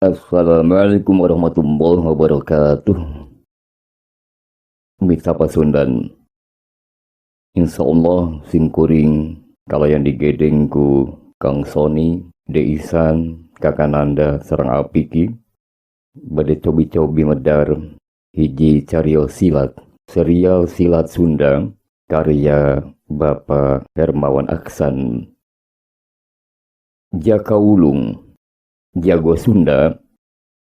Assalamualaikum warahmatullahi wabarakatuh. Mitra Pasundan. Insyaallah simkuring kalayan digedeng ku Kang Sony, Deisan, Kakananda sareng Apiki bade cobi-cobi medar hiji carios silat, serial silat Sunda karya Bapak Hermawan Aksan. Jaka Wulung, Jago Sunda,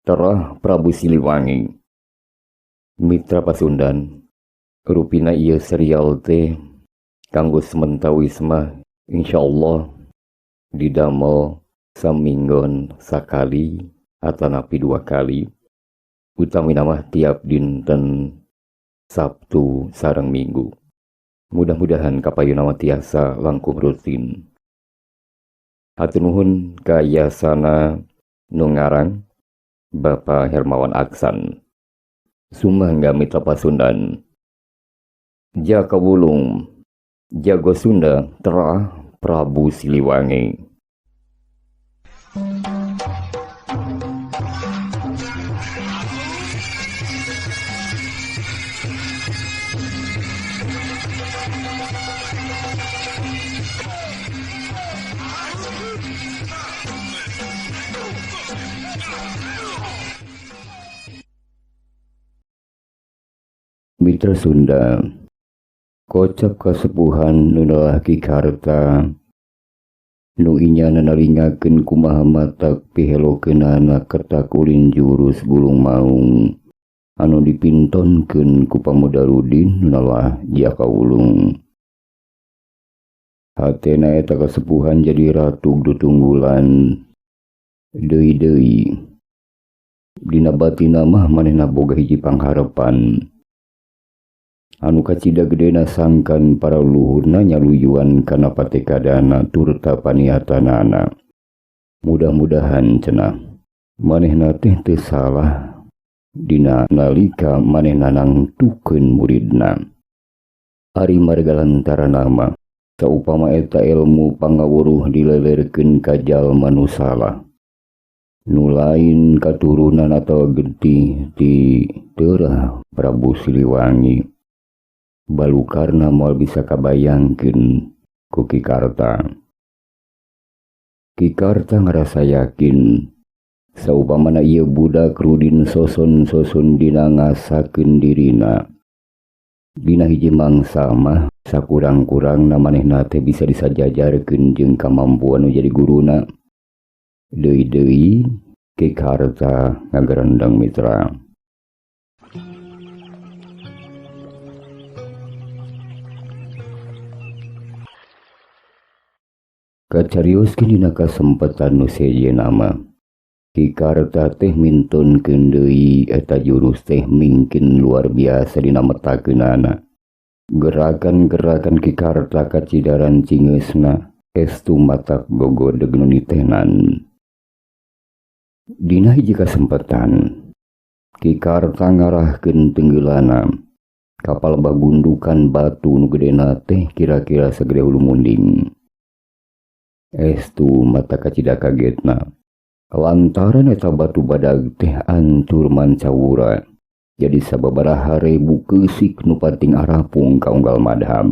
Terah Prabu Siliwangi. Mitra Pasundan, rupina ieu serial teh kanggo sementawis mah insyaallah didamel saminggon sakali atanapi dua kali, utamina mah tiap dinten Sabtu sareng Minggu. Mudah-mudahan kapayunna mah tiasa langkung rutin. Hatur nuhun ka yasana nu ngarang, Bapak Hermawan Aksan. Sumangga, Mitra Pasundan. Jaka Wulung, Jago Sunda, Terah Prabu Siliwangi. Mitra Sunda, kocap kasepuhan nu Ki Karta nu inyana naringakeun kumaha matak pihelokeunana ketak ulin jurus Gulung Maung anu dipintonkeun ku Pamuda Rudin nu nalah Jaka Wulung. Hatena eta kasepuhan jadi ratu dutunggulan deui-deui. Dina batina mah manehna boga hiji pangharepan anu kacida gedena sangkan para luhurna nyaluyuan kana patekadana turta paniatanana. Mudah-mudahan, cenah, manehna teh teu salah dina nalika manehna nangtukeun muridna. Ari marga lantaran mah saupama eta ilmu pangawuruh dilelerkeun ka jalma nu salah, nu lain katurunan atawa getih ti Terah Prabu Siliwangi, balukarna moal bisa kabayangkeun ku Ki Karta. Ki Karta ngarasa yakin saupamana ieu budak Rudin soson-soson dina ngasakeun dirina. Dina hiji mangsa mah sakurang-kurangna manehna teh bisa disajajarkeun jeung kamampuan nu jadi guruna. Deui-deui Ki Karta ngagerendeng, Mitra. Kacarioskeun dina kasempatan nu sejenna mah Ki Karta teh mintonkeun deui eta jurus teh mingkin luar biasa dina metakeunana. Gerakan-gerakan Ki Karta kacidaran cingeusna, estu matak gogodeg nu nitenan. Dina hiji kasempatan Ki Karta ngarahkeun tenggeulana ka palebah gundukan batu nu gedena teh kira-kira sagede hulu munding. Estu matak kacida kagetna lantaran eta batu badag teh ancur mancawura jadi sababaraha ribu keusik nu pating arapung ka unggal madhab.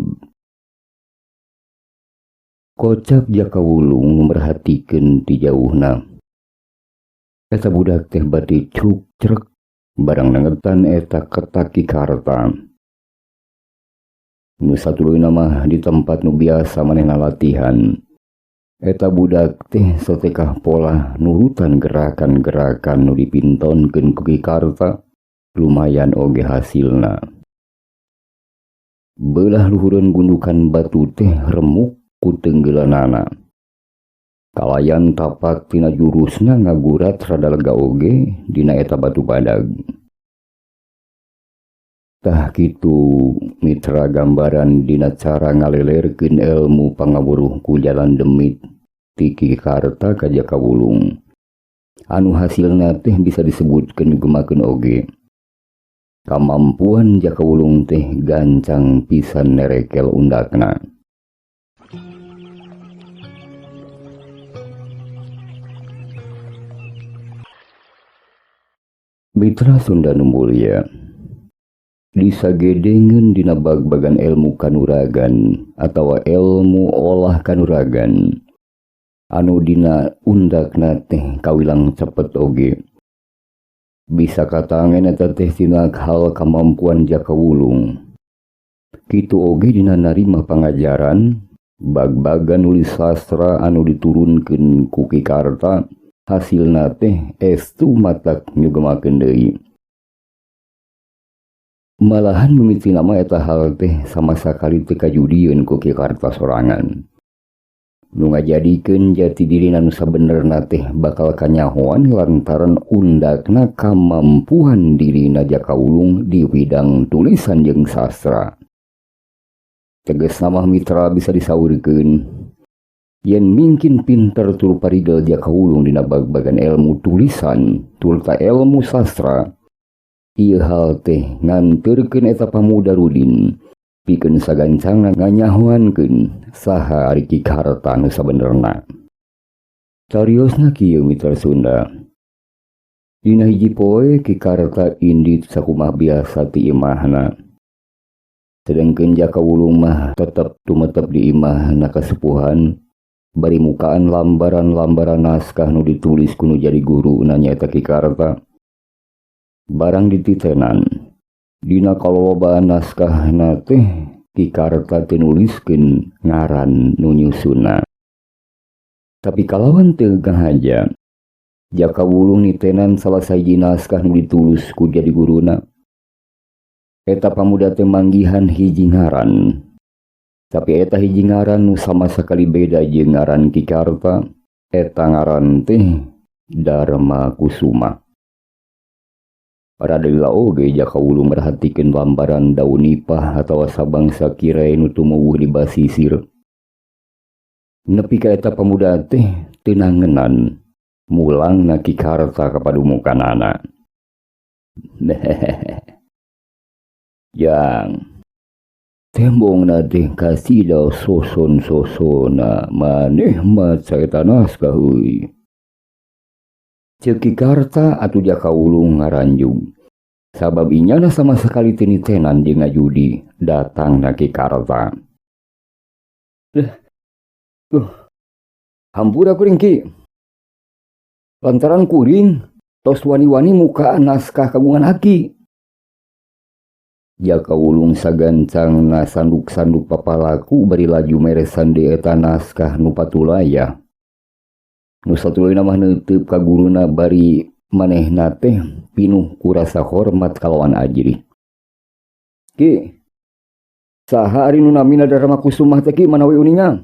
Kocap Jaka Wulung merhatikeun ti jauhna. Eta budak teh bati cruk crek barang nengetan eta ketak Ki Karta. Nu satuluyna mah di tempat nu biasa manehna latihan. Eta budak teh satekah pola nurutan gerakan-gerakan nu dipintonkeun ku Ki Karta, lumayan oge hasilna. Belah luhureun gundukan batu teh remuk ku tenggelanana. Kalayan tapak tina jurusna ngagurat rada lega oge dina eta batu badag. Tah kitu, Mitra, gambaran dina cara ngalelerkeun ilmu pangawuruh ku jalan demit ti Ki Karta ka Jaka Wulung. Anu hasilna teh bisa disebutkeun gemakeun oge. Kamampuan Jaka Wulung teh gancang pisan nerekel undakna. Mitra Sunda nu mulya, disagedengeun dina bag-bagan ilmu kanuragan atawa ilmu olah kanuragan anu dina undakna teh kawilang cepet oge. Bisa katangen eta teh tina hal kamampuan Jaka Wulung. Kitu oge dina narima pangajaran bag-bagan nulis sastra anu diturunkeun ku Ki Karta, hasilna teh estu matak nyugemakeun deui. Malahan mimiti nama eta hal teh sama sakali teu kajudieun ku Ki Karta sorangan. Nu ngajadikeun jati dirina nu sabenerna teh bakal kanyahoan lantaran undakna kamampuan dirina Jaka Wulung di widang tulisan jeung sastra. Tegasna mah mitra bisa disaurkeun yen mingkin pinter tur parigel Jaka Wulung dina bag-bagan ilmu tulisan turta ilmu sastra, ieu hal teh nganteurkeun eta pamuda rudin pikeun sagancangna nganyahoankeun saha ari Ki Karta nu sabenerna. Cariosna kieu mitra Sunda. Dina hiji poe Ki Karta indit sakumaha biasa ti imahna. Sedengkeun Jaka Wulung mah tetep tumetep di imahna kasepuhan bari mukaan lambaran-lambaran naskah nu ditulis ku nu jadi guruna nyaeta Ki Karta. Barang dititenan dina kalolobaan naskahna teh Ki Karta teu nuliskeun ngaran nu nyusunna. Tapi kalawan teu ngahaja, Jaka Wulung nitenan salah sahiji naskah nu ditulis ku jadi guruna. Eta pamuda teh manggihan hiji ngaran. Tapi eta hiji ngaran nu sama sakali beda jeung ngaran Ki Karta, eta ngaran teh Dharma Kusuma. Rada oge Jaka Wulung merhatikeun lambaran daun nipah atawa sabangsa kirai nu tumuwuh di basisir. Nepi ka eta pamuda teh teu nangenan mulangna Ki Karta ka padumukanana. Jang, tembongna teh kasida soson-sosona maneh mah carita naskah euy. Ceuk Ki Karta atuh Jaka Wulung ngaranjug. Sabab inyana sama sekali teu nitenan jeung ngajudi datangna Ki Karta. Duh, hampura kuring Ki. Lantaran kuring tos wani-wani muka naskah kagungan aki. Jaka Wulung sagancangna sanduk-sanduk papalaku bari laju meresan deui eta naskah nu patulaya. Nu satuluyna mah neuteup ka guruna bari manehna teh pinuh ku rasa hormat kalawan ajrih. Ki, saha ari nu namina Dharma Kusuma teh Ki manawi uninga?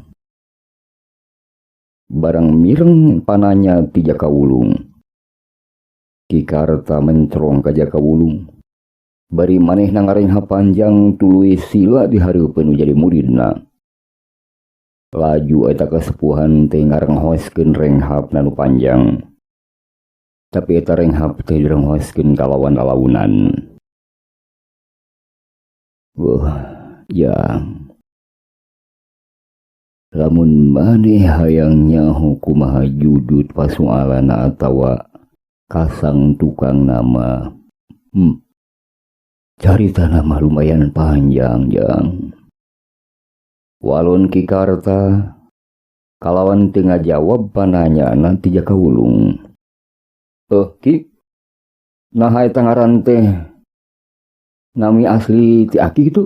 Barang mireng pananya ti Jaka Wulung. Ki Karta mencrong ka Jaka Wulung. Bari manehna ngarengha panjang tuluy sila di hareupeun nu jadi muridna. Laju eta kasepuhan teh ngarenghoskeun renghapna nu panjang. Tapi eta renghap teh direnghoskeun kalawan lalaunan. Wah, jang. Lamun maneh hayang nyaho kumaha judut pasualana atawa kasang tukang nama. Carita nama lumayan panjang, jang. Walon Ki Karta kalawan teu ngajawab pananyana ti Jaka Wulung. Ki, naha eta ngaran teh nami asli ti aki kitu?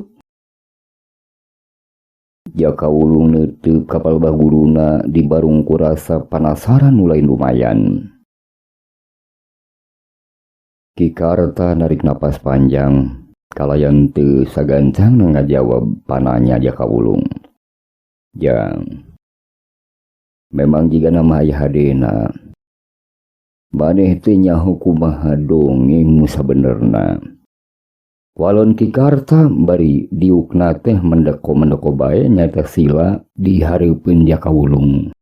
Jaka Wulung neuteup ka palebah guruna di barung ku rasa panasaran nu lain lumayan. Ki Karta narik napas panjang kalayan teu sagancangna ngajawab pananya Jaka Wulung. Jang, memang jiga nama aya hadena. Maneh teh nyaho kumaha dongeng nu sabenerna. Walon Ki Karta bari diukna teh mendeko-mendeko bae nyaeta sila di hareupeun Jaka Wulung.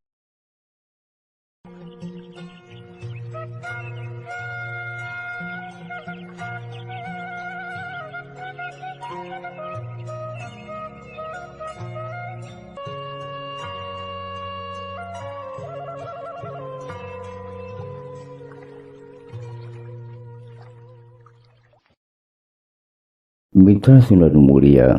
Mitra Sunda nu mulia,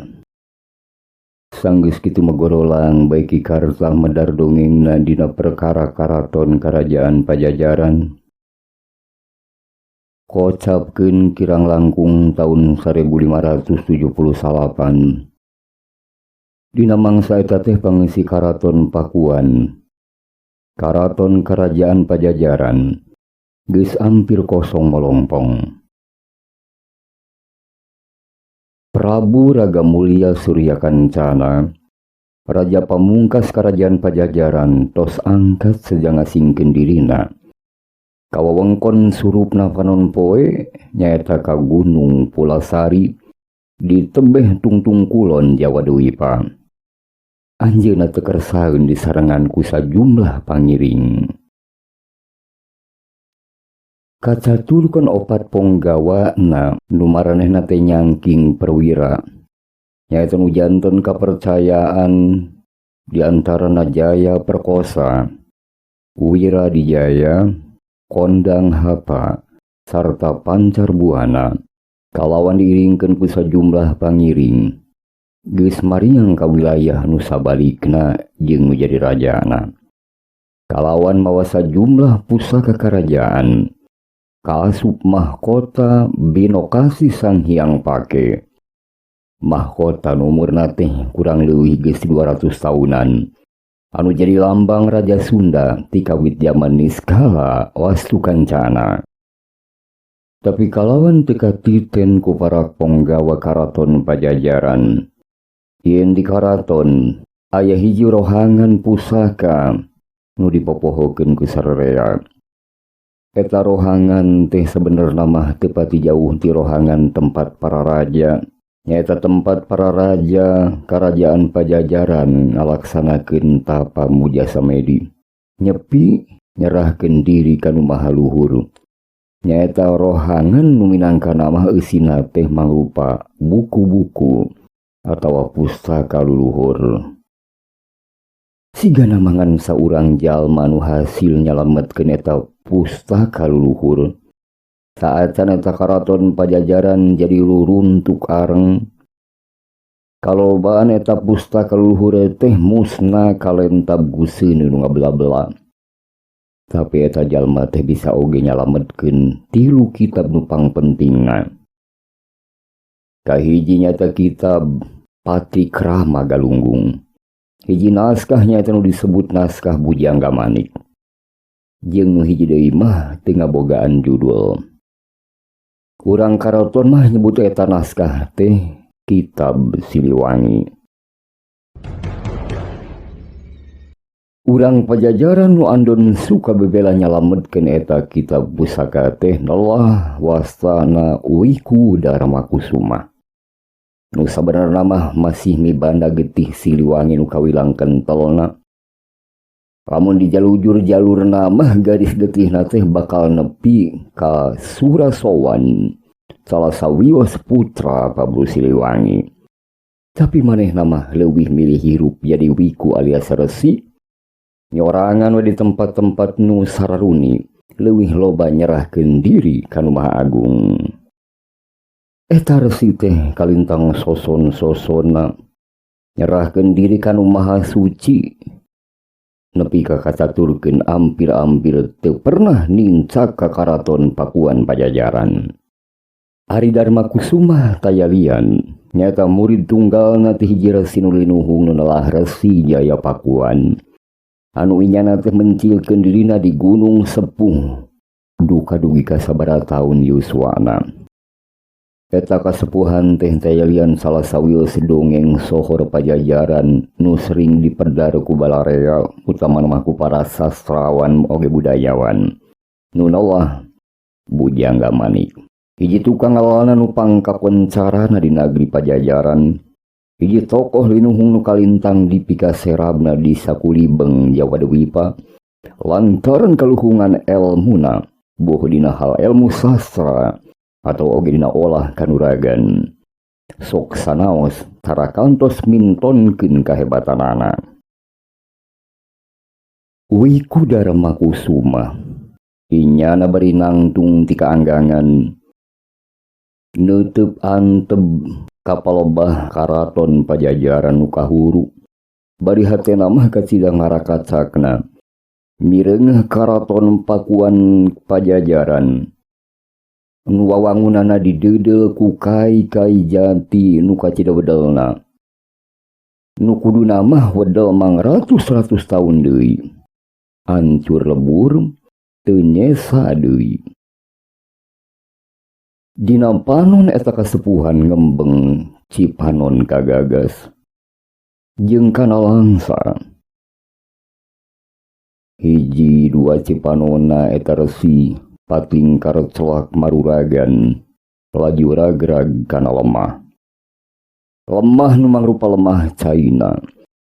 sanggeus kitu magorolang bae Ki Karta medar dongengna dina perkara karaton Karajaan Pajajaran. Kocapkeun kirang langkung taun 1579. Dina mangsa eta teh pangeusi Karaton Pakuan, Karaton Karajaan Pajajaran geus ampir kosong molongpong. Prabu Raga Mulya Surya Kancana, Raja Pamungkas Karajaan Pajajaran, tos angkat seja ngasingkeun dirina ka wewengkon surupna panon poe, nyaeta ka Gunung Pulasari di tebeh Tungtung Kulon, Jawa Dwipa. Anjeunna teu kersaeun disarengan ku sajumlah pangiring. Kacaturkeun opat ponggawana nu maranehna teh nyangking perwira, nyaeta nu janten kapercayaan di antarana Jaya Perkosa, Wira Dijaya, Kondang Hapa, sarta Pancar Buana, kalawan diiringkeun ku sajumlah pangiring, geus mariang ka wilayah nu sabalikna jeung nu jadi rajana. Kalawan mawa sajumlah pusaka karajaan, kaasup mahkota Binokasih Sang Hyang Pake. Mahkota nu umurna teh kurang leuwih geus 200 tahunan, anu jadi lambang Raja Sunda ti kawit jaman Niskala Wastu Kancana. Tapi kalawan teu katiten ku para ponggawa Karaton Pajajaran, yen di karaton aya hiji rohangan pusaka nu dipopohokeun ku sararea. Eta rohangan teh sabenerna mah teu pati jauh ti rohangan tempat para raja, nyaeta tempat para raja Karajaan Pajajaran ngalaksanakeun tapa mujasamedi, nyepi nyerahkeun diri ka nu maha luhur. Nyaeta rohangan nu minangka mah eusina teh mangrupa buku-buku atawa pustaka luluhur. Sigana mangan saurang jalma nu hasil nyalametkeun eta pustaka luluhur. Saacan eta Karaton Pajajaran jadi ruruntuk areng. Kalobaan eta pustaka luluhur teh musna kalentab ku seuneu nu ngabela-bela. Tapi eta jalma teh bisa oge nyalametkeun tilu kitab nu pangpentingna. Kahiji nyaeta kitab Patikrama Galunggung. Hiji naskah nyaeta nu disebut naskah Bujangga Manik. Jeung nu hiji deui mah teu ngabogaan judul. Urang karaton mah nyebut eta naskah teh Kitab Siliwangi. Urang Pajajaran nu andon suka bebela nyalametkeun eta kitab pusaka teh nelah wastana Wiku Dharma Kusuma. Nu sabenerna mah masih mibanda getih Siliwangi nu kawilang kentelna. Lamun dijalujur jalurna mah garis getihna teh bakal nepi ka Surasowan, salah sawios putra Prabu Siliwangi. Tapi manehna mah leuwih milih hirup jadi wiku alias resi, nyorangan we di tempat-tempat nu sararuni, leuwih loba nyerahkeun diri ka nu Maha Agung. Eta resi teh kalintang soson-sosona, nyerahkeun diri ka nu Maha Suci, nepi ka kacaturkeun ampir-ampir teu pernah nincak ka Karaton Pakuan Pajajaran. Ari Dharma Kusuma tayalian, nyata murid tunggalna ti hiji resi nu linuhung nu nelah Resi Jaya Pakuan, anu inyana teh mencilkeun dirina di Gunung Sepuh duka dugi ka sabaraha taun yuswana. Eta kasepuhan teh tayalian salah sawios dongeng sohor Pajajaran nu sering dipedar ku balarea, utamana mah ku para sastrawan oge budayawan. Nu nelah Bujangga Manik. Hiji tukang ngalalana nu pangkakoncarana di nagri Pajajaran. Hiji tokoh linuhung nu kalintang dipikaserabna di sakulibeng Jawa Dwipa lantaran kaluhungan elmuna, boh dina hal elmu sastra atau oge dina olah kanuragan. Sok sanaos tara kantos mintonkeun kahebatanana. Wiku Dharma Kusuma inyana bari nangtung ti kaanggangan. Neuteub anteb ka palebah Karaton Pajajaran nu kahuru. Bari hatena mah kacida ngarakacakna. Mireungeuh Karaton Pakuan Pajajaran. Nu wawangunanna dideudeuh ku kai-kai jati nu kacida wedelna. Nu kuduna mah wedel mangratus-ratus taun deui. Ancur lebur teu nyesa deui. Dina panon eta kasepuhan ngembeng Cipanon kagagas. Jeung kana langsa. Hiji dua Cipanona eta resi patingkar celak maruragan laju ragrag kana lemah. Lemah nu mangrupa lemah caina.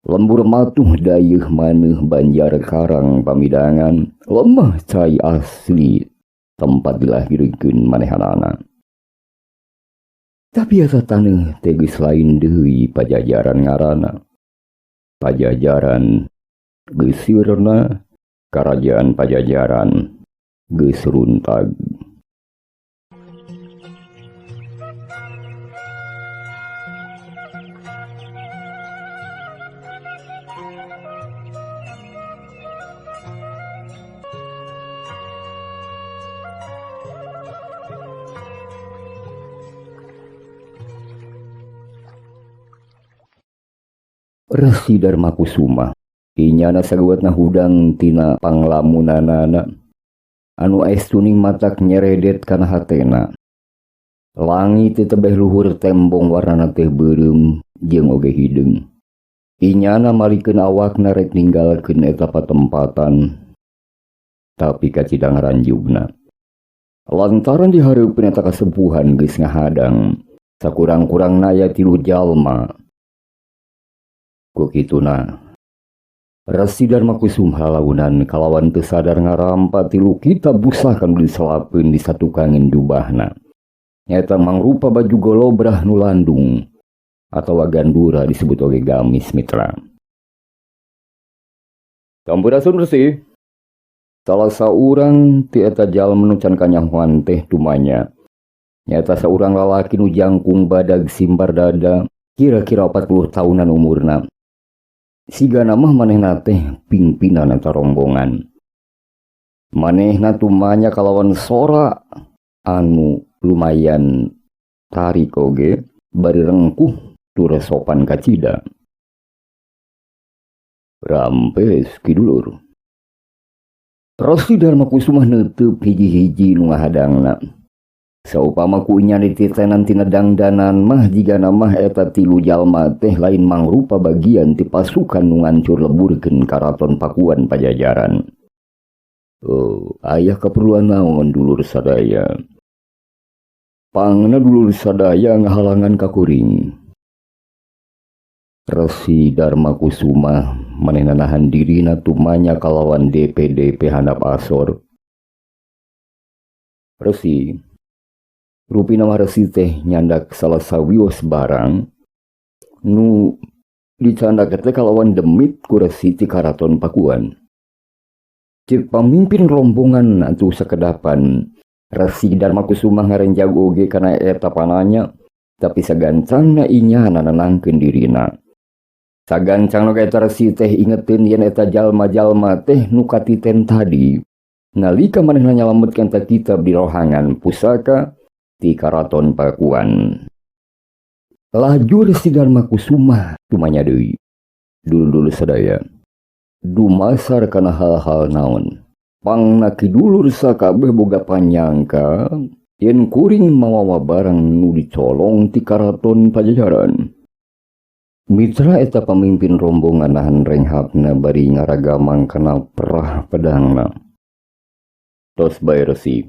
Lembur matuh dayeuh maneuh Banjar Karang Pamidangan, lemah cai asli tempat dilahirkeun manehanana. Tapi eta taneuh teh geus lain deui Pajajaran ngaranna. Pajajaran geus sirna, Karajaan Pajajaran geus runtag. Resi Darma Kusuma inyana saguatna hudang tina panglamunanana anu aestuning matak nyeredet kana hatena. Langit tebeh luhur tembong warnana teh beureum jeung oge hideung. Inyana malikeun awakna rek ninggalkeun eta patempatan, tapi kacida ngaranjugna. Lantaran dihareupeun eta kasepuhan geus ngahadang, sakurang-kurangna aya 3 jalma. Ku kituna Resi Darma Kusuma launan kalawan teu sadar ngarampa 3 kitab busah kanu diselapeun di satukangin jubahna. Nyaeta mangrupa baju golobrah nu landung atawa gandura disebut oge gamis mitra. Sampurasun Resi. Salah saurang ti eta jalma nu can kanyahoan teh tumanya. Nyaeta saurang lalaki nu jangkung badag simbar dada, kira-kira 40 tahunan umurna. Sigana mah manehna teh pimpinan eta rombongan. Manehna tumanya kalawan sora anu lumayan tarik oge bari rengkuh tur sopan kacida. Rampes kidulur. Resi Darma Kusuma neuteub hiji-hiji nu ngahadangna. Saupama ku inya dititenan tina dangdanan mah jigana mah eta 3 jalma teh lain mangrupa bagian ti pasukan nu ngancur leburkeun Karaton Pakuan Pajajaran. Oh, aya kaperluan naon dulur sadaya? Pangna dulur sadaya ngahalangan ka kuring. Resi Darma Kusuma manehna nahan dirina tumanya kalawan DPDP handap asor. Resi rupina mah resi teh nyandak salah sawios barang nu dicandak teh kalawan demit ku resi ti Karaton Pakuan. Cek pamimpin rombongan atuh sakedapan Resi Darma Kusuma ngarenjag oge kana eta pananya, tapi sagancangna inyana nenangkeun dirina. Sagancangna eta resi teh ingeteun yen eta jalma-jalma teh nu katiten tadi nalika manehna nyalametkeun eta kitab di rohangan pusaka ti Karaton Pakuan. Laju Resi Darma Kusuma tumanya deui. Dulur-dulur sadaya dumasar kana hal-hal naon. Pangna kidulur sakabeh boga panyangka yen kuring mawawa barang nu dicolong ti Karaton Pajajaran. Mitra eta pamimpin rombongan nahan renghapna bari ngaragamang kana perah pedangna. Tos bae resi.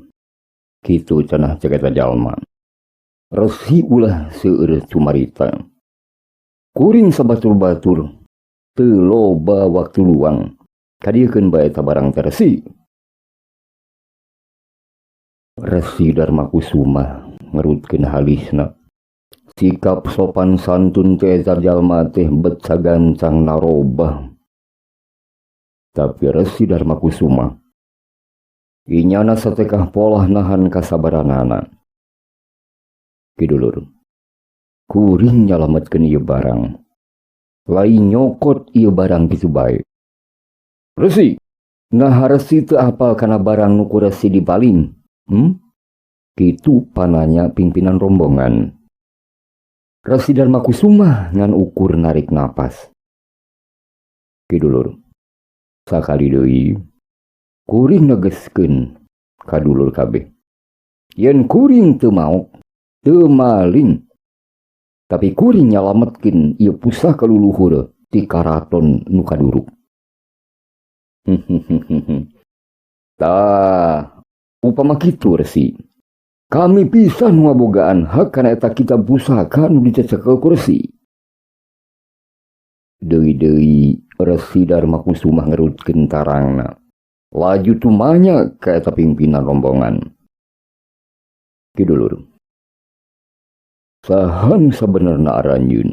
Kitu cenah cek eta jalma. Resi ulah seueur cumarita. Kuring sabatur-batur teu loba waktu luang. Kadieukeun bae eta barang teh resi. Resi Darma Kusuma ngerutkeun halisna. Sikap sopan santun teh eta jalma teh bet sagancang narobah. Tapi Resi Darma Kusuma inyana satekah polah nahan kasabaranana. Ki dulur, kuring nyalametkeun ieu barang. Lain nyokot ieu barang kitu bae. Resi, naha resi teu apal kana barang nu ku resi dipaling? Hmm? Kitu pananya pimpinan rombongan. Resi Darma Kusuma ngan ukur narik napas. Ki dulur, sakali deui kuring negeskeun ka dulur kabeh. Yen kuring teu maok, teu maling, tapi kuring nyalametkeun ieu pusaka luluhur ti karaton nu kaduruk. Tah, upama kitu resi, kami pisan nu ngabogaan hak kana eta kitab pusaka nu dicecekel ku resi. Deui-deui Resi Darma Kusuma ngerutkeun tarangna. Laju tumanya ka eta pimpinan rombongan. Ki dulur, saha nu sabenerna aranjeun?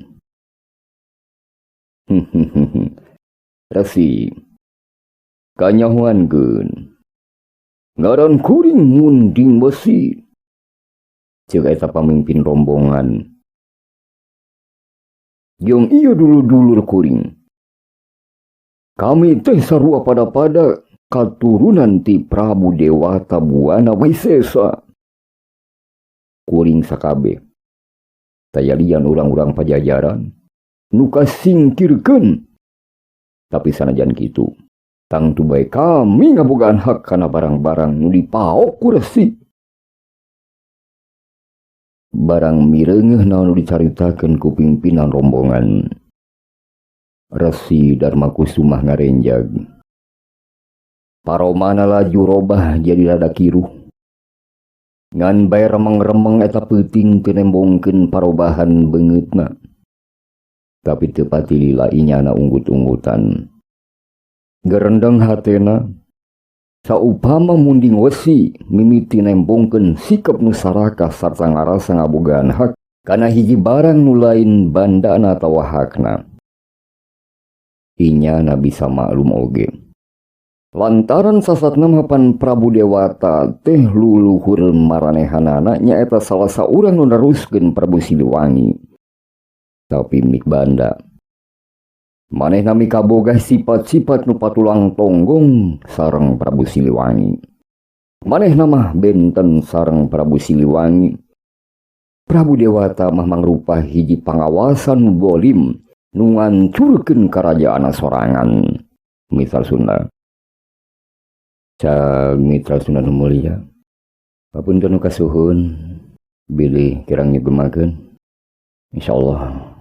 Resi, kanyahoankeun. Ngaran kuring Munding Besi. Ceuk eta pamimpin rombongan. Jeung ieu dulur-dulur kuring. Kami teh sarua pada-pada katurunan ti Prabu Dewata Buana Wisesa. Kuring sakabeh. Tayalian urang-urang Pajajaran nu kasingkirkeun. Tapi sanajan kitu, tangtu bae kami ngabogaan hak kana barang-barang nu dipaok ku resi. Barang mireungeuh naon nu dicaritakeun ku pimpinan rombongan. Resi Darma Kusumah ngarenjag. Paromana laju robah jadi rada kiruh. Ngan bae remeng-remeng eta peuting teu nembongkeun parobahan beungeutna. Tapi teu pati lila inyana unggut-unggutan. Gerendeng hatena, saupama Munding Wesi mimiti nembongkeun sikap nu sarakah sarta ngarasa ngabogaan hak kana hiji barang nu lain bandana atawa hakna. Inyana bisa maklum oge. Lantaran sasatna mapan Prabu Dewata teh luluhur maranehanana nyaeta salah saurang nu neruskeun Prabu Siliwangi. Tapi mik banda, manehna mikaboga sifat-sifat nu patulang tonggong sareng Prabu Siliwangi. Manehna mah benten sareng Prabu Siliwangi. Prabu Dewata mah mangrupa hiji pangawasan nu bolim nu ngancurkeun karajaanna sorangan. Misal Sunda. Cag mitra Sunda nu mulia. Papunten nu kasuhun bilih kirang nyugemakeun. Insyaallah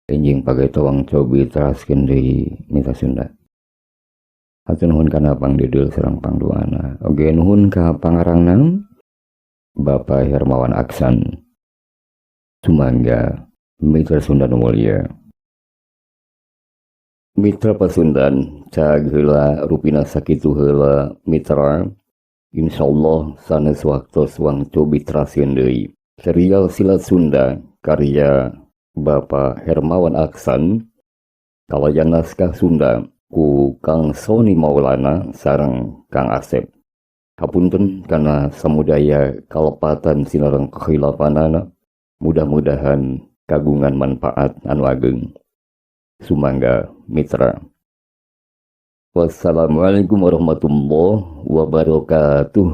enjing pagae tawang cobi teraskeun deui mitra Sunda. Hatur nuhun kana pangdidul sareng pangdoana. Oge nuhun ka pangarangna Bapak Hermawan Aksan. Sumangga mitra Sunda nu mulia. Mitra Pasundan cag heula rupina sakitu heula mitra. Insyaallah sanes waktos wang cobi teraskeun deui. Serial Silat Sunda karya Bapak Hermawan Aksan kalayan naskah Sunda ku Kang Sony Maulana sareng Kang Asep. Hapunten kana samudaya kalepatan sinareng kehilapanana, mudah-mudahan kagungan manfaat anu ageng. Sumangga mitra. Wassalamualaikum warahmatullahi wabarakatuh.